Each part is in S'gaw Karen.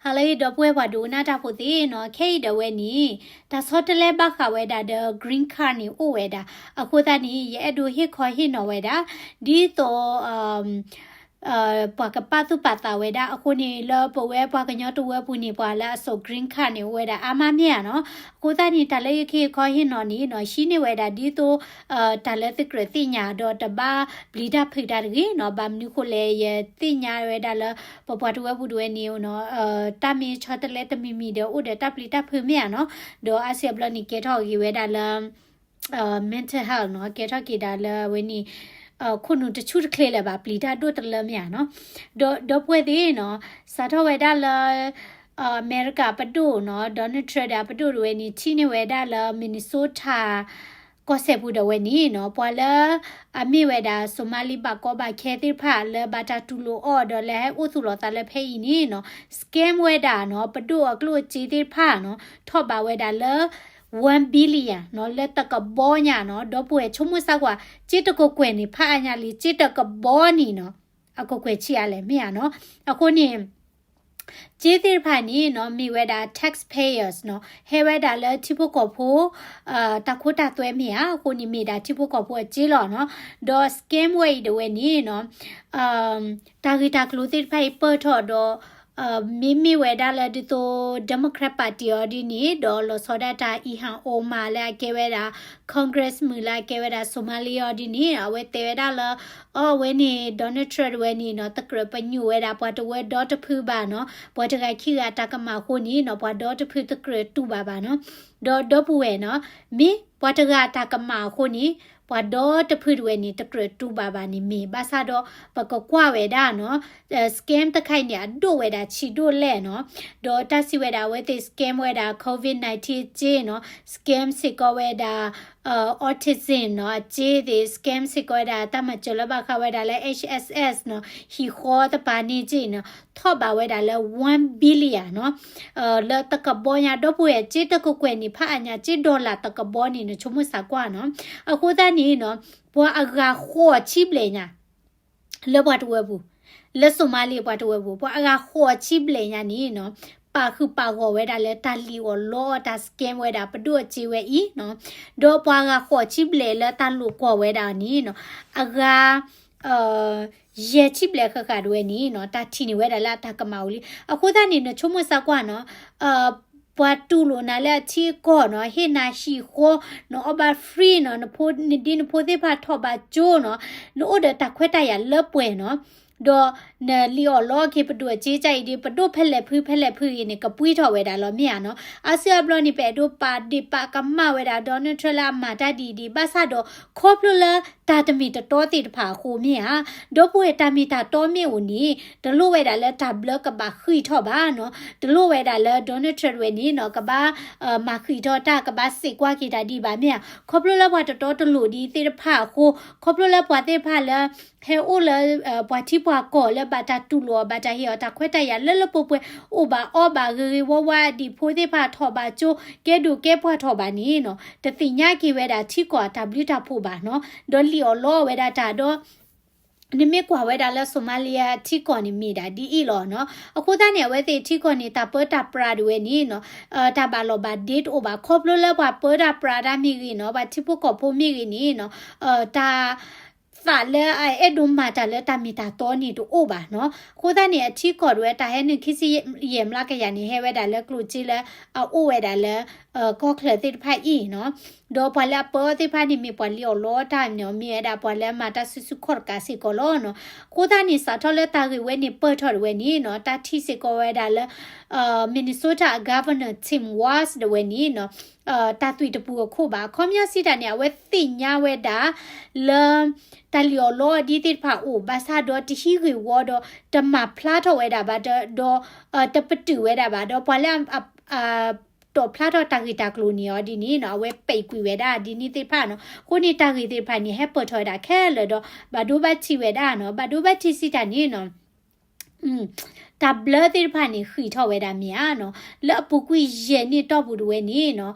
ဟါလၢအဂ့ၤ ဒီပုၢ်ဝဲၢ်ပှၤဒိကနၣ်တၢ်ဖိသ့ၣ်နီၤ, ခဲအံၤဒီးဝဲန့ၣ် တၢ်ဆီတလဲဘၣ်ဃးဝဲဒၣ်ဒီး green card န့ၣ်အိၣ်ဝဲဒၣ်. အဃိသတးန့ၣ် ယအဲၣ်ဒိးဟ့ၣ်ခီဟ့ၣ်နီၤဝဲဒၣ် ဒ်သိး ပှၤကပာ်သူၣ်ပာ်သးဝဲဒၣ်အဃိန့ၣ် လၢပဝဲပှၤကညီတဝၢပူၤန့ၣ် ပှၤလၢအစိာ် green card န့ၣ် အိၣ်ဝဲဒၣ်အါမးမ့ၢ်ဧါနီၤ. အဃိသတးန့ၣ် တၢ်လၢယကဟ့ၣ်ခီဟ့ၣ်နီၤန့ၣ်နီၤ ဟံးန့ၢ်ဝဲဒၣ်ဒ်သိး တၢ်လၢသုကြၢးသ့ၣ်ညါဒီးတဘၣ်ပျံၤတၢ်ဖုးတၢ်တဂ့ၤနီၤ. ဘၣ်မနုၤဃိလဲၣ် ယသ့ၣ်ညါဝဲဒၣ်လၢ ပပှၤတဝၢပူၤတဝဲန့ၣ်နီၤ တၢ်မ့ၢ်ဆီတလဲတမံၤမံၤဒီးအိၣ်ဒီးတၢ်ပျံၤတၢ်ဖုးမ့ၢ်ဧါနီၤ. ဒီးအါစုအါဘျီန့ၣ် ကဲထီၣ်ဂ့ၤဝဲဒၣ်လၢ mental health နီၤ, ကဲထီၣ်က့ၤဒၣ်လၢအဝဲန့ၣ် ခိၣ်နူာ်တဆူၣ်တချ့လၢၤဘၣ် ပျံၤတၢ်ဒိၣ်တလၢမ့ၢ်ဧါနီၤ. ဒီးဒီပုၢ်ဝဲၢ်သ့ၣ်နီၤ စးထီၣ်ဝဲဒၣ်လၢ အမဲရကၤပဒိၣ်နီၤ Donald Trump ဒီးအပဒိၣ်တဝဲန့ၣ် ထံၣ်န့ၢ်ဝဲဒၣ်လၢ Minnesota ကီၢ်စဲၣ်ပူၤဒီးဝဲန့ၣ်နီၤ ပှၤလၢအမ့ၢ်ဝဲဒၣ် Somali ဘၣ်ကီဘၣ်ခဲသ့ၣ်တဖၣ်လၢဘၣ်တၢ်တူၢ်လိာ်အီၤဒီးလၢဟဲအိၣ်သူၣ်လီၤသးလၢဖဲအံၤန့ၣ်နီၤ scam ဝဲဒၣ်နီၤ ပဒိၣ်အကျိၣ်အစ့သ့ၣ်တဖၣ်နီၤ ထီၣ်ဘးဝဲဒၣ်လၢ one billion နီၤ လၢတကဘီညါနီၤ ဒီပုၢ်ဝဲၢ်ဆိကမိၣ်စၢ်ကွၢ် စ့တကကွဲၢ်န့ၣ် ဖးအါညါလံ စ့တကဘီန့ၣ်နီၤ အကကွဲၢ်ဆံးအါလဲၣ်မ့ၢ်ဧါနီၤ. အဃိန့ၣ် စ့သ့ၣ်တဖၣ်န့ၣ်နီၤ မ့ၢ်ဝဲဒၣ် taxpayers နီၤ ဟဲဝဲဒၣ်လၢထံဖိကီၢ်ဖိ တၢ်ခိတၢ်သွဲမ့ၢ်ဧါ အဃိန့ၣ်မ့ၢ်ဒၣ်ထံဖိကီၢ်ဖိအစ့လီၤနီၤ. ဒီး scam ဝဲအံၤတဝဲန့ၣ်နီၤ တၢ်ဂ့ၢ်တၢ်ကျိၤသ့ၣ်တဖၣ်အံၤပၢၢ်ထီၣ်ဒီး မ့မ့ၢ်ဝဲဒၣ်လၢဒ်သိး Democrat Party အီၤဒ်န့ၣ် ဒီးလီၤဆီဒၣ်တၢ် Ilhan Omar လၢအကဲဝဲဒၣ် Congress မုၣ်လၢအကဲဝဲဒၣ် Somali အီၤဒ်န့ၣ် အဝဲတဲဝဲဒၣ်လၢ အီၤဝဲန့ၣ် Donald Trump တဝဲန့ၣ်နီၤ တကြၢးပညိၣ်ဝဲဒၣ်ပှၤတဝၢဒီတဖုဘၣ်နီၤ ပှၤတဂၤခံဂၤတၢ်ကမၣ်အဃိန့ၣ်နီၤ ပှၤဒီတဖုတကြၢးတူၢ်ဘၣ်ဘၣ်နီၤ. ဒီးဒီပုၢ်ဝဲၢ်နီၤ မ့ၢ်ပှၤတဂၤတၢ်ကမၣ်အဃိန့ၣ် ပှၤဒီတဖုတဝဲန့ၣ် တကြၢးတူၢ်ဘၣ်ဘၣ်န့ၣ်မ့ၢ် ဘၣ်ဆၣ်ဒီးပကကွၢ်ဝဲဒၣ်နီၤ scam တခါအံၤန့ၣ် အဒိၣ်ဝဲဒၣ်ဆံးဒိၣ်လဲၣ်နီၤ. ဒီးတၢ်စံးဝဲဒၣ်အဝဲသ့ၣ် scam ဝဲဒၣ် COVID nineteen အစ့နီၤ scam စ့ၢ်ကီးဝဲဒၣ် autism နီၤ အစ့သ့ၣ် scam စ့ၢ်ကီးဝဲဒၣ် တၢ်မၤစၢၤလၢဘၣ်ဃးဝဲဒၣ်လၢ H S S နီၤ ဟံၣ်ဃီသပၤန့ၣ်စ့နီၤ ထီၣ်ဘးဝဲဒၣ်လၢ one billion နီၤ လၢတကဘီညါ ဒီပုၢ်ဝဲၢ် စ့တကကွဲၢ်န့ၣ် ဖးအါညါ စ့ dollar တကဘီန့ၣ် နဆိကမိၣ်စၢ်ကွၢ်နီၤ. အဃိသတးန့ၣ်နီၤ ပှၤအဂၤဃိးဆံဘျဲၣ်ညါ လၢပှၤတဝၢပူၤ လၢ Somali ပှၤတဝၢပူၤ ပှၤအဂၤဃိးဆံဘျဲၣ်ညါန့ၣ်နီၤ ပာ်ဃုာ်ပာ်ဂီၢ်ဝဲဒၣ်လၢတၢ်လံၣ်အီၣ်လီအီၣ်တၢ် scam ဝဲဒၣ်ပဒိၣ်အစ့ဝဲအံၤနီၤ. ဒီးပှၤအဂၤဃိးဆံဘျဲၣ်လၢတၢ်လိာ်ကွီၢ်ဝဲဒၣ်န့ၣ်နီၤ အဂၤ ယဲၢ်ဆံဘျဲၣ်ဃၣ်ဃၣ်တဝဲန့ၣ်နီၤ တၢ်ထံၣ်န့ၢ်ဝဲဒၣ်လၢအတၢ်ကမၣ်အိၣ်လံ. အဃိသတးန့ၣ် နဆိကမိၣ်စၢ်ကွၢ်နီၤ ပှၤတူၢ်လိာ်နၤလၢအထံအကီၢ်နီၤ ဟ့ၣ်နၤဟံၣ်ဃီ နအီၣ်ဘၣ် free နီၤ နဖိနဒ်နဖိသ့ၣ်တဖၣ်ထီၣ်ဘးကၠိနီၤ နအိၣ်ဒီးတၢ်ခွဲးတၢ်ယာ်လၢပှဲၤနီၤ ဒီးနလံၣ်အီၣ်လီအီၣ်က့ၤပဒိၣ်အစ့ကါအံၤဒီး ပဒိၣ်ဖဲလဲၣ်ဖုဖဲလဲၣ်ဖုအံၤန့ၣ် ကပှံထီၣ်ဝဲဒၣ်လီၤမ့ၢ်ဧါနီၤ. အါစုအါဘျီန့ၣ် ပအဲၣ်ဒိးပာ်ဒ့ၣ်ပာ်ကမၣ်ဝဲဒၣ် Donald Trump လၢအမၤတၢ်ဒ်အံၤဒ်အံၤ ဘၣ်ဆၣ်ဒီး ခီဖျိလၢတၢ်တမ့ၢ်တတီသ့ၣ်တဖၣ်အဃိမ့ၢ်ဧါ ဒီပုၢ်ဝဲၢ် တၢ်မ့ၢ်တၢ်တီမ့ၢ်အိၣ်န့ၣ် တလိၣ်ဝဲဒၣ်လၢတၢ်ဘျၢကဘၣ်ဃံးထီၣ်ဘၣ်နီၤ တလိၣ်ဝဲဒၣ်လၢ Donald Trump တဝဲန့ၣ်နီၤ ကဘၣ် မၤဃံးထီၣ်တၢ် ကဘၣ်စံးကွၢ်က့ၤတၢ်ဒ်ဘၣ်မ့ၢ်ဧါ. ခီဖျိလၢပှၤတတီတလိၤဒ်သ့ၣ်တဖၣ်အဃိ ခီဖျိလၢပှၤသ့ၣ်တဖၣ်လၢ ဟဲအိၣ်လၢ ပှၤထံပှၤကီၢ်လၢဘၣ်တၢ်တူၢ်လိာ်အီၤ ဘၣ်တၢ်ဟ့ၣ်အီၤတၢ်ခွဲးတၢ်ယာ်လၢလၢပှဲၤပှဲၤ အိၣ်ဘၣ်အီဘၣ်ဂ့ၤဂ့ၤဝါဝါ ဒ်ဖိသ့ၣ်တဖၣ်ထီၣ်ဘးကၠိ ကဲဒိၣ်ကဲပှၢ်ထီၣ်ဘးန့ၣ်နီၤ တသ့ၣ်ညါက့ၤဝဲဒၣ်ထံကီၢ်အတၢ်ဘျုးတၢ်ဖှိၣ်ဘၣ်နီၤ ဒီးလံၣ်အီၣ်လီအီၣ်ဝဲဒၣ်တၢ်ဒီး နမ့ၢ်ကွၢ်ဝဲဒၣ်လၢ Somalia ထံကီၢ်န့ၣ်မ့ၢ်ဒၣ်ဒ်အံၤလီၤနီၤ. အဃိသတးန့ၣ် အဝဲသ့ၣ်ထံကီၢ်န့ၣ် တၢ်ပၢတၢ်ပြးဒၣ်ဝဲန့ၣ်နီၤ တၢ်ဘၣ်လီၤဘၣ်ဒ့တအိၣ်ဘၣ် ခီဖျိလၢပှၤပၢတၢ်ပြးတၢ်မ့ၢ်ဂ့ၤနီၤ ပှၤထံဖိကီၢ်ဖိမ့ၢ်ဂ့ၤန့ၣ်နီၤ တၢ် သးလၢအအဲၣ်ဒိးမၤတၢ်လၢတၢ်မ့ၢ်တၢ်တီန့ၣ်တအိၣ်ဘၣ်နီၤ. အဃိသတးန့ၣ် အထံကီၢ်ဒၣ်ဝဲတၢ်ဟဲနုာ်ခံဆံယဲၢ်မျးကယၤန့ၣ် ဟဲဝဲဒၣ်လၢကျိၣ်စ့လၢအအိၣ်ဝဲဒၣ်လၢ ကီၢ်ချၢသ့ၣ်တဖၣ်အံၤနီၤ. ဒီးပှၤလၢအပၢအီၤသ့ၣ်တဖၣ်န့ၣ် မ့ၢ်ပှၤလံၣ်အီၣ်လီအီၣ်တၢ်နီၤ မ့ၢ်ဝဲဒၣ်ပှၤလၢအမၤတၢ်စုဆူၣ်ခီၣ်တကးစ့ၢ်ကီးလီၤနီၤ. အဃိသတးန့ၣ် စးထီၣ်လၢတၢ်ဂ့ၢ်ဝဲန့ၣ်ပၢၢ်ထီၣ်ဒၣ်ဝဲန့ၣ်နီၤ တၢ်ထံၣ်စ့ၢ်ကီးဝဲဒၣ်လၢ Minnesota Governor Tim Walz ဒၣ်ဝဲန့ၣ်နီၤ တၢ်သွံၣ်တပူၤအခိၣ်ဘၣ်. အခီပညီစံးတၢ်န့ၣ် အဝဲသ့ၣ်ညါဝဲဒၣ်လၢ တၢ်လံၣ်အီၣ်လီအီၣ်ဒ်သ့ၣ်တဖၣ်အိၣ် ဘၣ်ဆၣ်ဒီးတဟံးဂ့ၢ်ဝီဒီး တမၤဖျါထီၣ်ဝဲဒၣ်ဘၣ်ဒီး တပတုာ်ဝဲဒၣ်ဘၣ်ဒီး ပှၤလၢ တီၣ်ဖျါထီၣ်တၢ်ဂ့ၢ်တၢ်ကျိၤန့ၣ်အီၤဒ်န့ၣ်နီၤ အဝဲပဲာ်ကွံာ်ဝဲဒၣ်ဒ်န့ၣ်သ့ၣ်တဖၣ်နီၤ. အဃိန့ၣ် တၢ်ဂ့ၢ်သ့ၣ်တဖၣ်န့ၣ် ဟဲပၢၢ်ထီၣ်ဝဲဒၣ်ခဲလၢာ်ဒီး ဘၣ်ဒိဘၣ်ထံးဝဲဒၣ်နီၤ ဘၣ်ဒိဘၣ်ထံးစံးတၢ်န့ၣ်နီၤ တၢ်ဘျၢသ့ၣ်တဖၣ်န့ၣ် ဃံးထီၣ်ဝဲဒၣ်မ့ၢ်ဧါနီၤ. လၢအပူၤကွံာ်ယဲၢ်နံၣ်တီၢ်ပူၤဒၣ်ဝဲန့ၣ်နီၤ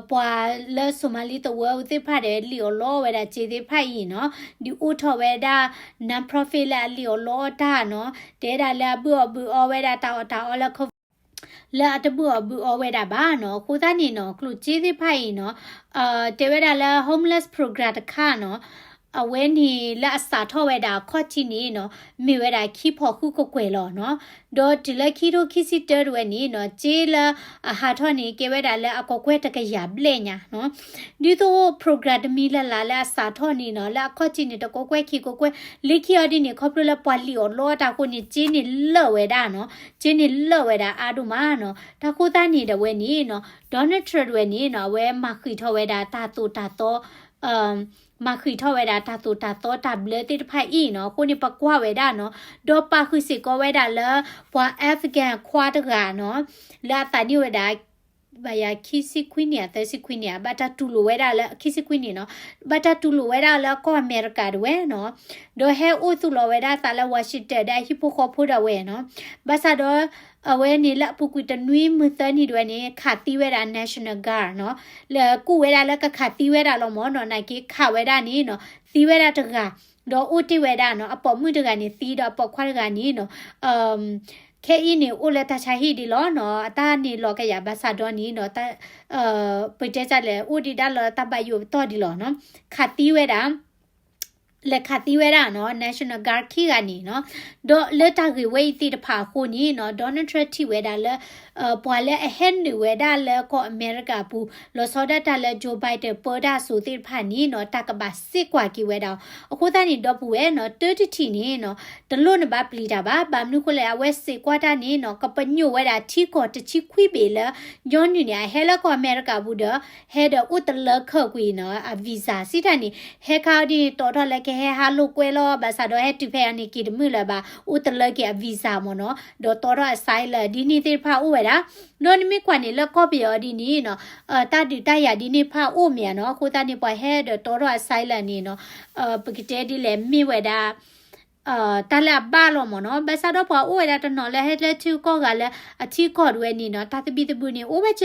ပှၤလၢ Somali သဝီသ့ၣ်တဖၣ်ဒီး လံၣ်အီၣ်လီအီၣ်ဝဲဒၣ်စ့သ့ၣ်တဖၣ်အံၤနီၤ ဒုးအိၣ်ထီၣ်ဝဲဒၣ် non-profit လၢအလံၣ်အီၣ်လီအီၣ်တၢ်နီၤ တဲဒၣ်လၢအဘုၣ်အီၣ်ဘုၣ်အီဝဲဒၣ်တၢ်အီၣ်တၢ်အီလၢ COVID လၢအတဘုၣ်အီၣ်ဘုၣ်အီဝဲဒၣ်ဘၣ်နီၤ. အဃိသတးန့ၣ်နီၤ ကျိၣ်စ့သ့ၣ်တဖၣ်အံၤနီၤ တဲဝဲဒၣ်လၢ homeless program တခါနီၤ အဝဲန့ၣ်လၢအစးထီၣ်ဝဲဒၣ်အခီၣ်ထံးန့ၣ်နီၤ မ့ၢ်ဝဲဒၣ်ခံဖီၣ်ဃုကကွဲၢ်လီၤနီၤ. ဒီးတုၤလၢခံထိခံဆံတၢတဝဲန့ၣ်နီၤ စ့လၢအဟးထီၣ်န့ၣ် ကဲဝဲဒၣ်လၢအကကွဲၢ်တကယၤဘျဲၣ်ညါနီၤ. ဒ်သိး program တမံၤလၢ်လၢ်လၢအစးထီၣ်န့ၣ်နီၤ လၢအခီၣ်ထံးန့ၣ် တကကွဲၢ်ခံကကွဲၢ် လၢခံအီၤဒ်န့ၣ် ခီဖျိလၢပှၤလံၣ်အီၣ်လီအီၣ်တၢ်အဃိန့ၣ် စ့န့ၣ်လၢာ်ဝဲဒၣ်နီၤ. စ့န့ၣ်လၢာ်ဝဲဒၣ်အါဒိၣ်မးနီၤ. တၢ်ဃိသတးန့ၣ်ဒီးဝဲန့ၣ်နီၤ Donald Trump တဝဲန့ၣ်နီၤ အဝဲမၤဃံးထီၣ်ဝဲဒၣ်တၢ်သိၣ်တၢ်သီ မၤဃံးထီၣ်ဝဲဒၣ်တၢ်သိၣ်တၢ်သီတၢ်ဘျၢသ့ၣ်တဖၣ်အံၤနီၤ. အဃိန့ၣ် ပကွၢ်ဝဲဒၣ်နီၤ ဒီးပာ်ဃုာ်စ့ၢ်ကီးဝဲဒၣ်လၢ ပှၤ Afghan ခွါတဂၤနီၤ လၢအသးနံၣ်ဝဲဒၣ် ဘၣ်ယၤခံဆံခွံနံၣ်ဧါ သၢဆံခွံနံၣ်ဧါ ဘၣ်တၢ်တူၢ်လိာ်ဝဲဒၣ်လၢ ခံဆံခွံနံၣ်နီၤ ဘၣ်တၢ်တူၢ်လိာ်ဝဲဒၣ်လၢကီၢ်အမဲရကၤတဝဲနီၤ. ဒီးဟဲအိၣ်သူၣ်လီၤဝဲဒၣ်အသးလၢ Washington ဒီးအဟံၣ်ဖိဃီဖိဒၣ်ဝဲနီၤ. ဘၣ်ဆၣ်ဒီး အဝဲန့ၣ်လၢအပူၤကွံာ်တနွံမုၢ်သၢနံၤတဝဲန့ၣ် ခးသံဝဲဒၣ် National Guard နီၤ လၢကူၣ်ဝဲဒၣ်လၢကခးသံဝဲဒၣ်လီၤမၢ်နီၤ နာ်က့ခးဝဲဒၣ်န့ၣ်နီၤ သံဝဲဒၣ်တဂၤ ဒီးအိၣ်တ့ၢ်ဝဲဒၣ်နီၤ အပိာ်မုၣ်တဂၤန့ၣ်သံဒီးအပိာ်ခွါတဂၤန့ၣ်နီၤ ခဲအံၤန့ၣ် အိၣ်လၢတၢ်ဆါဟံၣ်ဒံးလီၤနီၤ အတၢ်န့ၣ်လီၤကယၤဘၣ်ဆၣ်ဒီးန့ၣ်နီၤ ပတဲတၢ်လဲၣ် အိၣ်ဒံးဒၣ်လၢတၢ်ဘၣ်ယိၣ်အပတီၢ်ဒံးလီၤနီၤ ခးသံဝဲဒၣ် လဲၤခးသံဝဲဒၣ်နီၤ National Guard ခံဂၤန့ၣ်နီၤ ဒီးလၢတၢ်ဂ့ၢ်ဝဲအံၤသ့ၣ်တဖၣ်အဃိန့ၣ်နီၤ Donald Trump ထံၣ်ဝဲဒၣ်လၢ ပှၤလၢအဟဲနုာ်ဝဲဒၣ်လၢကီၢ်အမဲရကၤအပူၤ လီၤဆီဒၣ်တၢ်လၢ Joe Biden ပၢတၢ်အစိၤသ့ၣ်တဖၣ်န့ၣ်နီၤ တၢ်ကဘၣ်စ့ကွၢ်က့ၤဝဲဒၣ်အီၤ အဃိသတးန့ၣ် ဒီပုၢ်ဝဲၢ်နီၤ တၢတထံၣ်န့ၣ်နီၤ တလိၣ်နဘၣ်ပျံၤတၢ်ဘၣ် ဘၣ်မနုၤဃိလဲၣ် အဝဲစ့ကွၢ်တၢ်န့ၣ်နီၤ ကပညိၣ်ဝဲဒၣ်ထံကီၢ်တဆံခွံဘ့ၣ်လၢ ညီနုၢ်န့ၣ် အဟဲလၢကီၢ်အမဲရကၤအပူၤဒီး ဟဲဒီးအိၣ်တလၢခၢၣ်ကွံာ်နီၤ အ visa စံးတၢ်န့ၣ် ဟဲခါအီၤဒ်န့ၣ် တီထီၣ်လၢကဟဲဟးလိာ်ကွဲလီၤ ဘၣ်ဆၣ်ဒီးဟဲတုၤဖဲအံၤန့ၣ် က့ၤတမုာ်လၢၤဘၣ် အိၣ်တလၢက့ၤအ visa မ့ၢ်နီၤ ဒီးတီထီၣ် asylum ဒ်န့ၣ်သ့ၣ်တဖၣ်အိၣ်ဝဲဒၣ် ဒီးနမ့ၢ်ကွၢ်န့ၣ်လၢကီၢ်ပယီၤဒ်န့ၣ်နီၤ တၢ်ဒုးတၢ်ယၤဒ်န့ၣ်တဖၣ်အိၣ်မ့ၢ်ဧါနီၤ အဃိသတးန့ၣ် ပှၤဟဲဒီးတီထီၣ် asylum န့ၣ်နီၤ ပကတဲဒ်လဲၣ် မ့ၢ်ဝဲဒၣ် တၢ်လၢအဘၣ်လီၤမ့ၢ်နီၤ ဘၣ်ဆၣ်ဒီးပှၤအိၣ်ဝဲဒၣ်တနီၤလၢဟဲလၢထံကီၢ်ဂၤလၢအထံကီၢ်တဝဲန့ၣ်နီၤ တၢ်သဘံၣ်သဘုၣ်န့ၣ် အိၣ်ဝဲ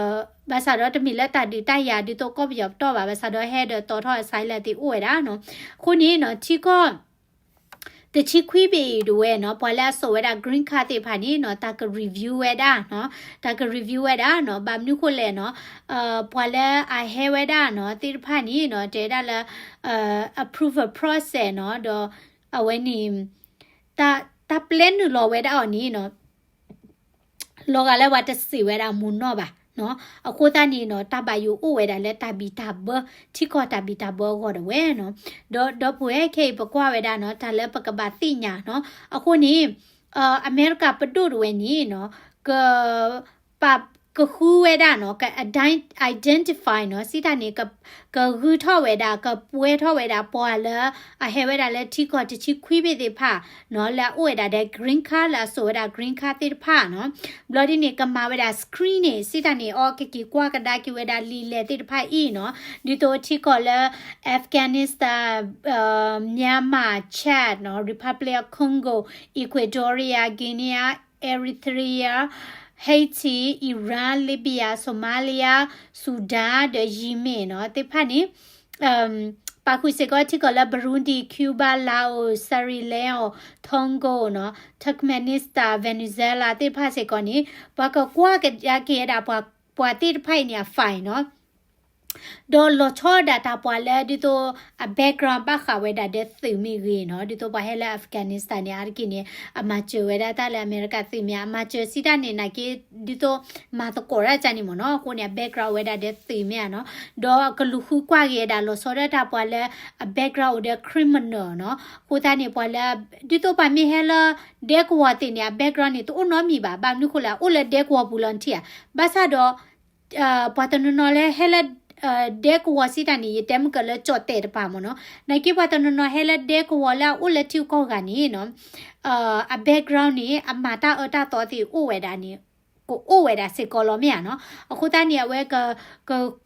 စၢၤဒၣ်ဒ်န့ၣ်လီၤမ့ၢ်ဧါနီၤ ဘၣ်ဆၣ်ဒီးတမ့ၢ်လၢတၢ်ဒုးတၢ်ယၤဒ်သိးကီၢ်ပယီၤပတီၢ်ဘၣ် ဘၣ်ဆၣ်ဒီးဟဲဒီးတီထီၣ် asylum သ့ၣ်အိၣ်ဝဲဒၣ်နီၤ အဃိန့ၣ်နီၤ ထံကီၢ် တဆံခွံဘ့ၣ်အံၤတဝဲနီၤ ပှၤလၢအစိာ်ဝဲဒၣ် green card သ့ၣ်တဖၣ်န့ၣ်နီၤ တၢ်က review ဝဲဒၣ်နီၤ တၢ်က review ဝဲဒၣ်နီၤ ဘၣ်မနုၤဃိလဲၣ်နီၤ ပှၤလၢအဟဲဝဲဒၣ်နီၤ သ့ၣ်တဖၣ်န့ၣ်နီၤ တဲဝဲဒၣ်လၢ approval process နီၤ ဒီးအဝဲန့ၣ် တၢ်ပျဲနုာ်လီၤဝဲဒၣ်အီၤန့ၣ်နီၤ လီၤဂာ်လၢပှၤတစံးဝဲဒၣ်မ့ၢ်နီၢ်ဘၣ်နီၤ အဃိသတးန့ၣ်နီၤ တၢ်ဘၣ်ယိၣ်အိၣ်ဝဲဒၣ်လၢတၢ်ဘံၣ်တၢ်ဘၢ ထံကီၢ်တၢ်ဘံၣ်တၢ်ဘၢအဂီၢ်တဝဲနီၤ ဒီးဒီပုၢ်ဝဲၢ်ခဲအံၤပကွၢ်ဝဲဒၣ်နီၤ တၢ်လၢပကဘၣ်သ့ၣ်ညါနီၤ အဃိန့ၣ် အမဲရကၤပဒိၣ်တဝဲန့ၣ်နီၤ က ပာ်ကဃုဝဲဒၣ်နီၤ က identify နီၤ စံးတၢ်န့ၣ် ကဂုၤထီၣ်ဝဲဒၣ် ကပှဲၤထီၣ်ဝဲဒၣ်ပှၤလၢ အဟဲဝဲဒၣ်လၢထံကီၢ်တဆံခွံဘ့ၣ်သ့ၣ်တဖၣ်နီၤ လၢအအိၣ်ဝဲဒၣ်ဒီး green card လၢအစိာ်ဝဲဒၣ် green card သ့ၣ်တဖၣ်နီၤ ဘျီဒ်န့ၣ် ကမၤဝဲဒၣ် screening စံးတၢ်န့ၣ် အီ ကက့ၤကွၢ်ကဒါက့ၤဝဲဒၣ်လံာ်လဲၢ်သ့ၣ်တဖၣ်အံၤနီၤ ဒ်သိးထံကီၢ်လၢ Afghanistan Myanmar Chad နီၤ Republic of Congo Equatoria Guinea Eritrea Haiti Iran Libya Somalia Sudan ဒီး Yemen နီၤ သ့ၣ်တဖၣ်န့ၣ် ပာ်ဃုာ်စ့ၢ်ကီးထံကီၢ်လၢ Burundi Cuba Laos Sierra Leone Togo နီၤ Turkmenistan Venezuela သ့ၣ်တဖၣ်စ့ၢ်ကီးန့ၣ် ပှၤကကွၢ်ကဒါက့ၤဝဲဒၣ် ပှၤသ့ၣ်တဖၣ်အံၤန့ၣ် အ file နီၤ ဒီးလီၤဆီဒၣ်တၢ်ပှၤလၢဒ်သိးအ background ဘၣ်ဃးဝဲဒၣ်ဒီးသုးမ့ၢ်ဂ့ၤနီၤ ဒ်သိးပှၤဟဲလၢ Afghanistan န့ၣ် အါတက့ၢ်န့ၣ် အမၤစၢၤဝဲဒၣ်တၢ်လၢအမဲရကၤသုးမ့ၢ်ဧါ အမၤစၢၤစံးတၢ်န့ၣ် နာ်က့ ဒ်သိးမၤသကိးတၢ်ကန့ၣ်မ့ၢ်နီၤ အဃိန့ၣ် အ background ဝဲဒၣ်ဒီးသုးမ့ၢ်ဧါနီၤ ဒီးကလူၤဃုကွၢ်က့ၤဝဲဒၣ်လီၤဆီဒၣ်တၢ်ပှၤလၢအ background အိၣ်ဒီး criminal နီၤ အဃိသတးန့ၣ် ပှၤလၢ ဒ်သိးပှၤမ့ၢ်ဟဲလၢဒဲကဝီၤသ့ၣ်န့ၣ် အ background န့ၣ် တအိၣ်နီတမံၤဘၣ် ဘၣ်မနုၤဃိလဲၣ် အအိၣ်လၢဒဲကဝီၤပူၤလီၤနထံၣ်ဧါ ဘၣ်ဆၣ်ဒီး ပှၤတနီၤနီၤလၢဟဲလၢ ဒဲကဝီၤစံးတၢ်န့ၣ် ယတဲမ့ၢ်ကလၢကၠီၣ်တဲာ်တပၤမ့ၢ်နီၤ နာ်က့ပှၤတနီၤနီၤဟဲလၢဒဲကဝီၤလၢအအိၣ်လၢထံကီၢ်ဂၤန့ၣ်နီၤ အ background န့ၣ် အမၤတၢ်အၢတၢ်သီသ့ၣ်အိၣ်ဝဲဒၣ်န့ၣ် ကအိၣ်ဝဲဒၣ်စ့ၢ်ကီးလီၤမ့ၢ်ဧါနီၤ အဃိသတးန့ၣ် အဝဲ က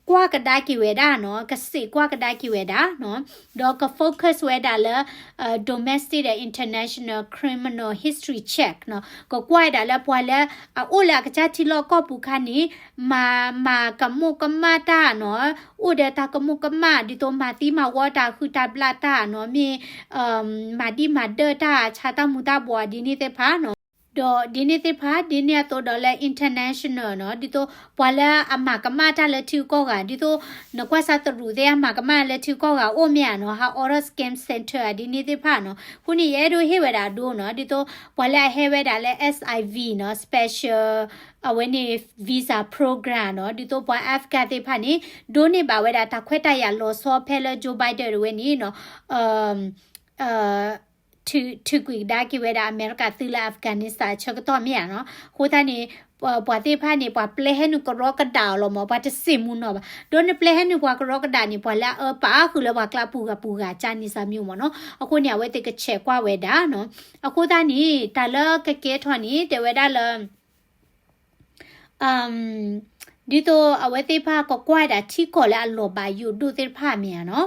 ကွၢ်ကဒါက့ၤဝဲဒၣ်နီၤ ကစံးကွၢ်ကဒါက့ၤဝဲဒၣ်နီၤ ဒီးက focus ဝဲဒၣ်လၢ domestic ဒီး international criminal history check နီၤ ကကွၢ်ဝဲဒၣ်လၢပှၤလၢအအိၣ်လၢအကစၢ်ထံလီၢ်ကီၢ်ပူၤခါန့ၣ် မၤမၤကမူၣ်ကမၣ်တၢ်နီၤ အိၣ်ဒီးတၢ်ကမူၣ်ကမၣ် ဒ်သိးမၤသံမၤဝီတၢ် ဟုၣ်တၢ်ဘျၣ်တၢ်နီၤ မ့ၢ် မၤဒံၣ်မၤဒၢၣ်တၢ် ဆါတၢ်မူၤတၢ်ဘှီးဒ်န့ၣ်သ့ၣ်တဖၣ်နီၤ ဒီးဒ်န့ၣ်သ့ၣ်တဖၣ် ဒ်န့ၣ်အသိးဒီးလၢ international နီၤ, ဒ်သိးပှၤလၢအမၤကမၣ်တၢ်လၢထံဂုၤကီၢ်ဂၤ ဒ်သိး နကွၢ်စၢ်တရူးသ့ၣ် အမၤကမၣ်လၢထံဂုၤကီၢ်ဂၤအိၣ်မ့ၢ်ဧါနီၤ, ဟးအိးထီၣ် scam center ဧါ ဒ်န့ၣ်သ့ၣ်တဖၣ်နီၤ. အဃိန့ၣ် ယအဲၣ်ဒိးဟ့ၣ်ဝဲဒၣ်အဒိနီၤ, ဒ်သိးပှၤလၢအဟဲဝဲဒၣ်လၢ S I V နီၤ, special အဝဲန့ၣ် visa program နီၤ, ဒ်သိးပှၤ Afghan သ့ၣ်တဖၣ်န့ၣ် ဒိးန့ၢ်ဘၣ်ဝဲဒၣ်တၢ်ခွဲးတၢ်ယာ်လီၤဆီဖဲလၢ Joe Biden တဝဲန့ၣ်နီၤ, ထုးကွံာ်ကဒါက့ၤဝဲဒၣ်အမဲရကၤသုးလၢ Afghanistan အဆၢကတီၢ်မ့ၢ်ဧါနီၤ. အဃိသတးန့ၣ် ပှၤသ့ၣ်တဖၣ်န့ၣ် ပှၤပျဲဟဲနုာ်ကရီကဒးအီၤလီၤမး, ပှၤတစံးမူနီၤဘၣ်. ဒီးနပျဲဟဲနုာ်ပှၤကရီကဒးန့ၣ် ပှၤလၢအအၢပာ်အါဃုာ်လၢပှၤကျးပူၤဂၤပူၤဂၤကၢ်န့ၣ်စၢ်မ့ၢ်မ့ၢ်နီၤ. အဃိန့ၣ် အဝဲသ့ၣ်ကဆဲးကွၢ်ဝဲဒၣ်နီၤ. အဃိသတးန့ၣ် တၢ်လၢကကဲထီၣ်န့ၣ် တဲဝဲဒၣ်လၢ ဒ်သိးအဝဲသ့ၣ်တဖၣ်ကကွၢ်ဝဲဒၣ်ထံကီၢ်လၢအလီၤဘၣ်ယိၣ်ဒိၣ်သ့ၣ်တဖၣ်မ့ၢ်ဧါနီၤ,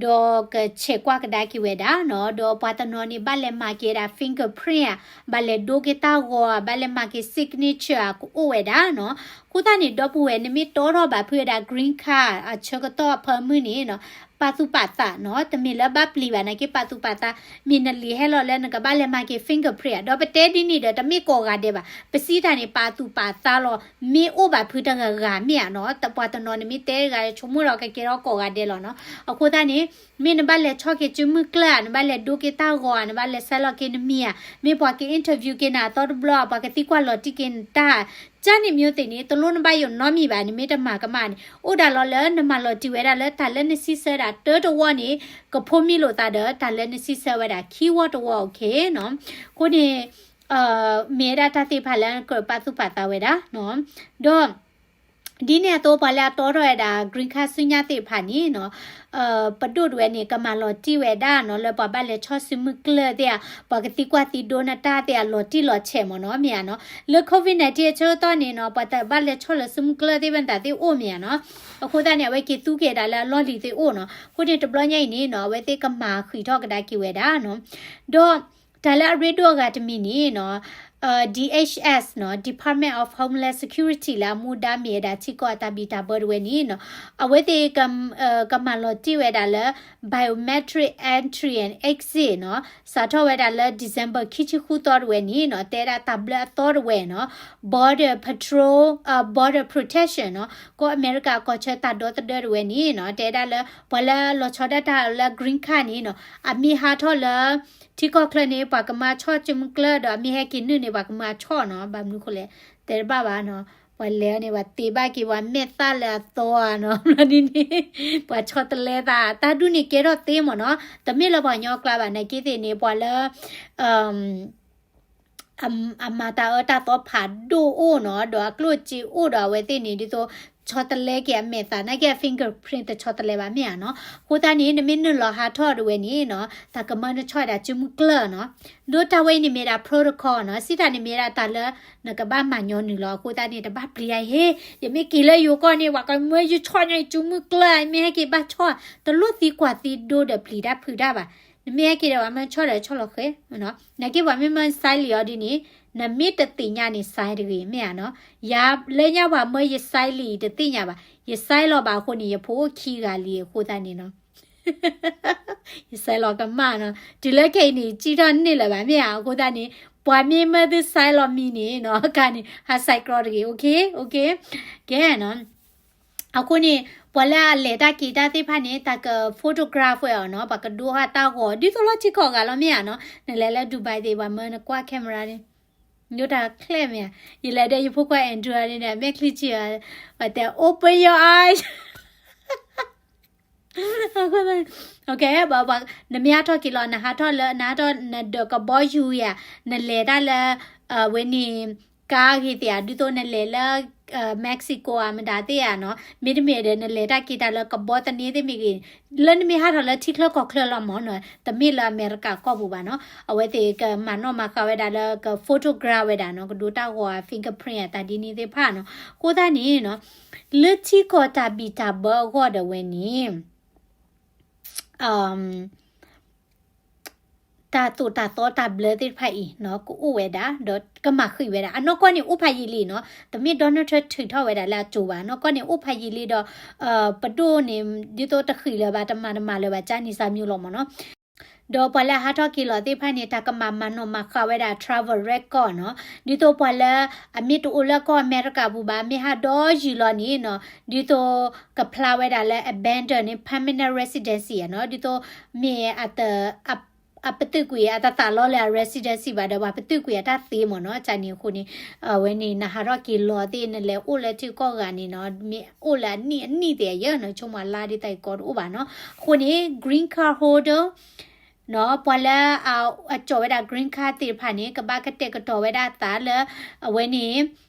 ဒီးကဆဲးကွၢ်ကဒါက့ၤဝဲဒၣ်နီၤ, ဒီးပှၤတနီၤန့ၣ် ဘၣ်လဲၤမၤက့ၤဝဲဒၣ် fingerprint ဧါ, ဘၣ်လဲၤဒိက့ၤတၢ်ဂီၤဧါ, ဘၣ်လဲၤမၤက့ၤ signature ဧါ ကအိၣ်ဝဲဒၣ်နီၤ. အဃိသတးန့ၣ် ဒီပုၢ်ဝဲၢ် နမ့ၢ်တီထီၣ်ဘၣ်ဖုးဝဲဒၣ် green card အဆၢကတီၢ်အဖၢမုၢ်န့ၣ်နီၤ, ပာ်သူၣ်ပာ်သးနီၤ, တမ့ၢ်လၢဘၣ်ပျံၤဘၣ် နာ်က့ပာ်သူၣ်ပာ်သး, မ့ၢ်နလံာ်ဟဲလီၤလၢနကဘၣ်လဲၤမၤက့ၤ fingerprint ဧါ, ဒီးပတဲဒ်န့ၣ်ဒီး တမ့ၢ်ကိးဂၤဒဲးဘၣ်, ပစံးတၢ်န့ၣ် ပာ်သူၣ်ပာ်သးလီၤ, မ့ၢ်အိၣ်ဘၣ်ဖုးတဂၤဂၤမ့ၢ်ဧါနီၤ, ပှၤတနီၤန့ၣ်မ့ၢ်တဲဂၤ ဆိကမိၣ်ဒီးကကဲထီၣ်ကိးဂၤဒဲးလီၤနီၤ. အဃိသတးန့ၣ် မ့ၢ်နဘၣ်လဲၤဆီၣ်က့ၤစုမုၢ်ကျၢၢ်ဧါ, နဘၣ်လဲၤဒိက့ၤတၢ်ဂီၤဧါ, နဘၣ်လဲၤဆဲးလီၤက့ၤနမံၤဧါ, မ့ၢ်ပှၤက interview က့ၤနၤအသီတဘျီဧါ, ပှၤကသံကွၢ်လီၤတံၢ်က့ၤနတၢ် ကၢ်န့ၣ်မ့ၢ်သ့ၣ်န့ၣ် တလိၣ်နဘၣ်ယိၣ်နီတမံၤဘၣ်, နမ့ၢ်တမၤကမၣ်န့ၣ် အိၣ်ဒၣ်လီၤလၢနမၤလီၤတံၢ်ဝဲဒၣ်လၢတၢ်လၢနစံးဆၢဒၣ်တၢတဝီန့ၣ် ကဖိမံလိာ်သးဒီး တၢ်လၢနစံးဆၢဝဲဒၣ်ခံဝီတဝီ okay နီၤ. အဃိန့ၣ် မ့ၢ်ဝဲဒၣ်တၢ်သ့ၣ်တဖၣ်လၢနကြၢးပာ်သူၣ်ပာ်သးဝဲဒၣ်နီၤ. ဒီး ဒ်န့ၣ်အသိး ပှၤလၢအတီထီၣ်ဝဲဒၣ် green card ဆူညါသ့ၣ်တဖၣ်န့ၣ်နီၤ ပဒိၣ်တဝဲန့ၣ် ကမၤလီၤတံၢ်ဝဲဒၣ်နီၤ လၢပှၤဘၣ်လဲၤဆီၣ်စုမုၢ်ကျၢၢ်သ့ၣ်ဧါ, ပှၤကသံကွၢ်သံဒိနတၢ်သ့ၣ်ဧါ လီၤတံၢ်လီၤဆဲးမ့ၢ်နီၤ မ့ၢ်ဧါနီၤ. လၢ COVID nineteen အဆၢကတီၢ်န့ၣ်နီၤ ပှၤတဘၣ်လဲၤဆီၣ်လၢစုမုၢ်ကျၢၢ်သ့ၣ် ဘၣ်သးသ့ၣ်အိၣ်မ့ၢ်ဧါနီၤ. အဃိသတးန့ၣ် အဝဲက့ၤသူက့ၤဒၣ်လၢအလီၢ်လံၤသ့ၣ်အိၣ်နီၤ. အဃိန့ၣ် တဘျီညါအံၤန့ၣ်နီၤ အဝဲသ့ၣ်ကမၤဃံးထီၣ်ကဒါက့ၤဝဲဒၣ်နီၤ. ဒီး တၢ်လၢအရ့ဒိၣ်အဂၤတမံၤန့ၣ်နီၤ DHS နီၤ Department of Homeland Security လၢအမူဒါမ့ၢ်ဝဲဒၣ်ထံကီၢ်အတၢ်ဘံၣ်တၢ်ဘၢတဝဲန့ၣ်နီၤ အဝဲသ့ၣ် ကမၤလီၤတံၢ်ဝဲဒၣ်လၢ biometric entry and exit နီၤ စးထီၣ်ဝဲဒၣ်လၢ December ခံဆံဃုသီတဝဲန့ၣ်နီၤ တဲဒၣ်တၢ်ဘျၢအသီတဝဲနီၤ Border Patrol, Border Protection နီၤ ကီၢ်အမဲရကၤကီၢ်ဆၢတၢ်ဒီသဒၢတဝဲန့ၣ်နီၤ တဲဒၣ်လၢ ပှၤလၢလီၤဆီဒၣ်တၢ်လၢ green card န့ၣ်နီၤ အမ့ၢ်ဟးထီၣ်လၢ ထံကီၢ်ချၢန့ၣ် ပှၤကမၤဆီၣ်စုမုၢ်ကျၢၢ်ဒီး အမ့ၢ်ဟဲက့ၤနုာ်န့ၣ် ပှၤကမၤဆီၣ်နီၤ ဘၣ်မနုၤဃိလဲၣ် တဲတဘၣ်ဘၣ်နီၤ ပှၤလဲၤန့ၣ် ပှၤတ့ဘၣ်က့ၤပှၤမဲာ်သၣ်လၢအသီဧါနီၤ ဘျီဒ်န့ၣ် ပှၤဆီတလဲသး တၢ်ဒ်န့ၣ်ကဲထီၣ်သ့မ့ၢ်နီၤ တမ့ၢ်လၢပှၤကညီအကျါဘၣ် နာ်က့သ့ၣ်န့ၣ် ပှၤလၢ အမၤတၢ်အၢတၢ်သီဖးဒိၣ်အိၣ်နီၤ ဒီးအကျိၣ်စ့အိၣ်ဒီးအဝဲသ့ၣ်န့ၣ် ဒ်သိး ဆီတလဲက့ၤအမဲာ်သး နာ်က့အ fingerprint တဆီတလဲဘၣ်မ့ၢ်ဧါနီၤ အဃိသတးန့ၣ် နမ့ၢ်နုာ်လီၤဟးထီၣ်တဝဲန့ၣ်နီၤ တၢ်ကမၢနဆီၣ်ဝဲဒၣ်စုမုၢ်ကျၢၢ်နီၤ ဒီးတၢ်ဝဲအံၤန့ၣ်မ့ၢ်ဒၣ် protocol နီၤ စံးတၢ်န့ၣ်မ့ၢ်ဒၣ်တၢ်လၢ နကဘၣ်မၤညီနုၢ်လီၤ အဃိသတးန့ၣ် တဘၣ်ပျံၤယၤဟ့ ယမ့ၢ်က့ၤလၢယိၤကီၢ်န့ၣ် ပှၤကမၢယုဆီၣ်ညီယစုမုၢ်ကျၢၢ် မ့ၢ်ဟဲက့ၤဘၣ်ဆီၣ် တလိၣ်သံကွၢ်သံဒိဒီးပျံၤတၢ်ဖုးတၢ်ဘၣ် နမ့ၢ်ဟဲက့ၤဒီးပှၤမၢဆီၣ်ဒီးဆီၣ်လီၤဃဲ နာ်က့ပှၤမ့ၢ်မၢနစဲလံာ်အီၤဒ်န့ၣ် နမ့ၢ်တသ့ၣ်ညါန့ၣ် စဲတဂ့ၤ မ့ၢ်ဧါနီၤ. ယၤလၢညါပှၤမၢယစဲလံာ်တသ့ၣ်ညါဘၣ်. ယစဲလီၤဘၣ်အဃိန့ၣ် ယဖိအိၣ်ခံဂၤလံအဃိသတးန့ၣ်နီၤ. ယစဲလီၤကမၣ်နီၤ. တုၤလၢခဲအံၤန့ၣ် ယစံၣ်ထီၣ်န့ၢ်လၢၤဘၣ် မ့ၢ်ဧါ. အဃိသတးန့ၣ် ပှၤမ့ၢ်မၢသုစဲလီၤမံၤန့ၣ်နီၤ ကန့ၣ် ဟးစဲးကြီတဂ့ၤ okay okay ကဲနီၤ. အဃိန့ၣ် ပှၤလၢအလဲၤတၢ်က့ၤတၢ်သ့ၣ်တဖၣ်န့ၣ် တၢ်က photograph ဝဲအီၤနီၤ, ပှၤကဒိဟးတၢ်ဂီၤ ဒ်သိးလီၤထံကီၢ်ဂၤလီၤ မ့ၢ်ဧါနီၤ, နလဲၤလၢ Dubai သ့ၣ် ပှၤမၢနကွၢ် camera န့ၣ်, ယိၤတၢ်ချဲ့မ့ၢ်ဧါ, ယလဲၤဒီးယဖိခွါ Andrew န့ၣ် မဲာ်ချံဆံးဧါ, ပှၤတဲ open your eyes, okay နမ့ၢ်ဟးထီၣ်က့ၤလီၤ နဟးထီၣ်လၢ နဟးထီၣ်နဒၢးကဘီယူၤဧါ, နလဲၤတၢ်လၢ ဝဲန့ၣ် ကါဂ့ၤသ့ၣ်ဧါ, ဒ်သိးနလဲၤလၢ Mexico ဧါမတၤသ့ၣ်ဧါနီၤ, မ့တမ့ၢ်ဒီး နလဲၤတၢ်က့ၤတၢ်လၢကဘီသန့သ့ၣ်မ့ၢ်ဂ့ၤ, လၢနမ့ၢ်ဟးထီၣ်လၢထံချၢကီၢ်ချၢလီၤမၢ်နီၤ, တမ့ၢ်လၢအမဲရကၤကီၢ်ပူၤဘၣ်နီၤ, အဝဲသ့ၣ်ကမၤနီၣ်မၤဃါဝဲဒၣ်လၢက photograph ဝဲဒၣ်နီၤ, ကဒိတၢ်ဂီၤ fingerprint အတၢ်ဒ်န့ၣ်သ့ၣ်တဖၣ်နီၤ, အဃိသတးန့ၣ်နီၤ, လၢထံကီၢ်တၢ်ဘံၣ်တၢ်ဘၢအဂီၢ်ဒီးဝဲန့ၣ် တၢ်သိၣ်တၢ်သီတၢ်ဘျၢသ့ၣ်တဖၣ်အံၤနီၤ ကအိၣ်ဝဲဒၣ် ဒီးကမၤဃံးဝဲဒၣ် အနီၢ်ကီၢ်န့ၣ်အိၣ်ဖးယံာ်လံနီၤ, တမ့ၢ် Donald Trump ထုးထီၣ်ဝဲဒၣ်လၢအစိၤဘၣ်, အနီၢ်ကီၢ်န့ၣ်အိၣ်ဖးယံာ်လံဒီး ပဒိၣ်န့ၣ် ဒ်သိးတဃံးလၢၤဘၣ် တမၤတမၤလၢၤဘၣ် ကန့ၣ်စၢ်မံၤလီၤမၢ်နီၤ. ဒီးပှၤလၢအဟးထီၣ်က့ၤလီၤသ့ၣ်တဖၣ်န့ၣ် တၢ်ကမၤမၤနီၣ်မၤဃါဝဲဒၣ် travel record နီၤ. ဒ်သိးပှၤလၢအမ့ၢ်တအိၣ်လၢကီၢ်အမဲရကၤပူၤဘၣ် မ့ၢ်ဟးဒီးယံာ်လီၤန့ၣ်နီၤ, ဒ်သိးကဖျါဝဲဒၣ်လၢ abandon န့ၣ် permanent residency နီၤ, ဒ်သိးမ့ၢ်အတ အပသုးကွံာ်အတသးလီလၢအ residency ဘၣ်ဒီး ပှၤပသုးကွံာ်အတၢ်သ့မ့ၢ်နီၤ. တၢ်န့ၣ်အဃိန့ၣ် အဝဲန့ၣ် နဟးထီၣ်က့ၤလီၤသ့ၣ် နလဲၤအိၣ်လၢထံကီၢ်ဂၤန့ၣ်နီၤ, မ့ၢ်အိၣ်လၢအနံၣ်အနံၣ်သ့ၣ်အယဲၢ်နီၤ, ဆိကမိၣ်အလါဒ်သိးအံၤကီတအိၣ်ဘၣ်နီၤ. အဃိန့ၣ် green card holder နီၤ, ပှၤလၢအ အကီၣ်ဝဲဒၣ် green card သ့ၣ်တဖၣ်န့ၣ် ကဘၣ်ကတဲာ်ကတီၤဝဲဒၣ်အသးလၢ အဝဲန့ၣ်